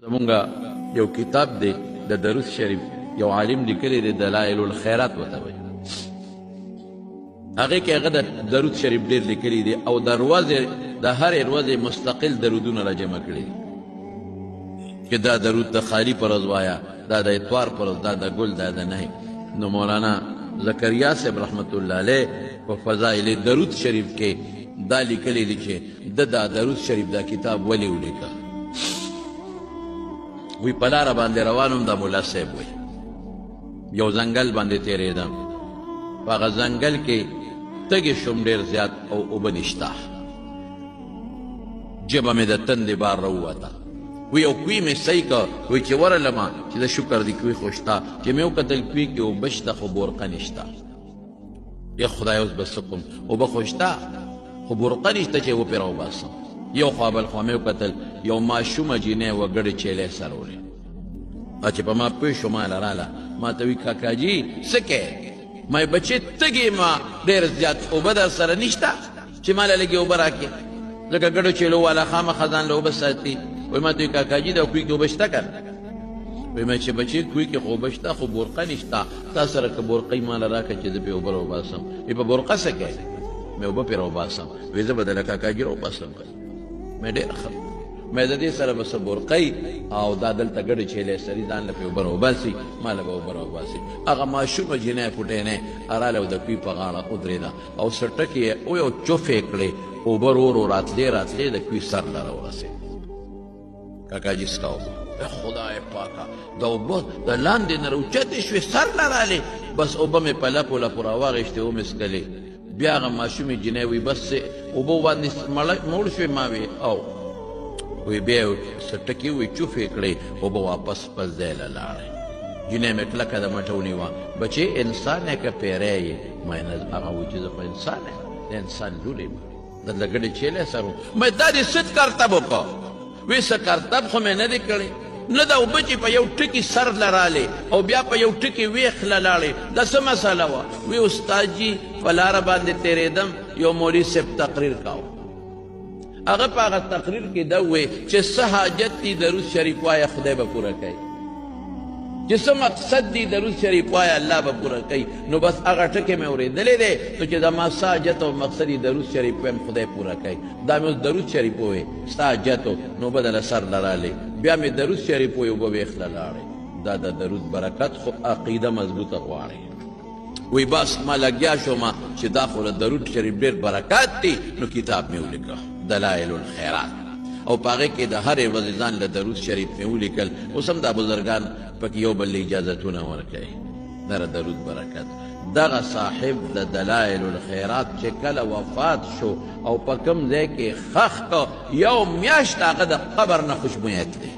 زمونږ یو کتاب دی د درود شریف، یو عالم لیکلی دی، دلائل الخیرات ورته وایي. هغې کې هغه د درود شریف ډېر لیکلی دی او د ورځې د هرې ورځې مستقل درودونه راجمع کړي دي، چې دا درود د خالي پر ورځ وایه، دا د اتوار پر ورځ، دا د ګل، دا د نهې. نو مولانا زکریا صاحب رحمت الله علیه په فضائل درود شریف کې دا لیکلی دی چې د دا درود شریف دا کتاب ولې ولیکه. وی په لاره باندې روان وم، دا ملا صاحب وی یو ځنګل باندې تېرېدم، په هغه ځنګل کې تږی شوم ډېر زیات او اوبه نشته، ژبه مې د تندې بار راووته. وی یو کوی مې صحیح که، وی چې ورغلم چې د شکر دی کوی خو شته، چې مې وکتل کوی کې اوبه شته خو بورقه نشته. یا خدای اوس به څه کوم، اوبه خو شته خو بورقه نشته چې اوبه پرې راوباسم. یو خوا بل خوا مې وکتل، یو ماشومه جینۍ وه ګډې چیلې سره وړې، چې په ما پوه شو ماله راله، ما ته وی کاکاجي څه کوې؟ ما یې بچې تږی ما ډېر زیات، اوبه در سره نشته چې ماله لږې اوبه راکړې، ځکه ګډو چیلو والا خامخا ځان له اوبه ساتي. وایي ما ته وایي کاکاجي دا کوی کې اوبه شته که نه؟ وایي ما چې بچې کوی کې خو اوبه شته خو بورقه نشته، تا سره که بورقه ماله راکړه چې زه پرې اوبه راوباسم. وایي په بورقه څه کوې؟ مې اوبه پرې راوباسم. وایي زه به درله کاکاجي راوباسم. مې ډېر ښه، مې د دې سره به څه بورقه او دا دلته ګډې چیلې سري ځان له پرې اوبه راوباسي، ما له به اوبه راوباسي. هغه ماشومه جینۍ پوټینۍ راله او د کوی په غاړه ودرېده او څه ټکې یې ویې او چوف یې کړې، اوبه ورو ورو راتلې راتلې د کوی سر له راورسېدې. کاکاجي ستا اوبه، خدای پاکه دا اوبه د لاندې نه راوچتې شوې سر له رالې، بس اوبه مې په لپو لپو راواخیستې ومې څکلې. بیا هغه ماشومې جینۍ وایي بس اوبه باندې موړ شوې. ما وی او وی بیا څه ټکې وی چوف یې کړې، اوبه واپس خپل ځای له لاړې. جینۍ مې کلکه د مټه ونیوه، بچې انسان یې که پیری یې؟ ما یې نه، هغه وایي چې زه خو انسان یم، د انسان لور یم، دلته ګډې چیلې سره وم. ما دا دې څه کرتب وکړ؟ وی څه کرتب خو مې نه دی کړی، نه دا اوبه چې په یو ټکي سر له رالې او بیا په یو ټکي ویښ له لاړې، دا څه مسله وه؟ وی استاد جي په لاره باندې تېرېدم، یو مولوي صاحب تقریر کاوه، هغه په هغه تقریر کې دا وویل چې څه حاجت دي درود شریف وایه خدای به پوره کوي، چې څه مقصد دي درود شریف وایه الله به پوره کوي. نو بس هغه ټکی مې اورېدلی دی، نو چې زما څه حاجت او مقصد دي درود شریف وایم خدای پوره کوي. دا مې اوس درود شریف وویل ستا حاجت نو به دله سر له رالې، بیا مې درود شریف وویل اوبه ویښ له لاړې. دا د درود برکت خو عقیده مضبوطه غواړي. وی بس ما لګیا شوم چې دا خو د درود شریف ډېر برکات دی، نو کتاب مې ولیکه دلائل الخیرات، او په هغې کې د هرې ورځې ځان له درود شریف مې ولیکل. اوس هم دا بزرګان پکې یو بل له اجازتونه ورکوي. دغه درود برکت. دغه صاحب د دلائل الخیرات چې کله وفات شو او په کوم ځای کې ښخ کړ، یو میاشت هغه د قبر نه خوشبویه تلې.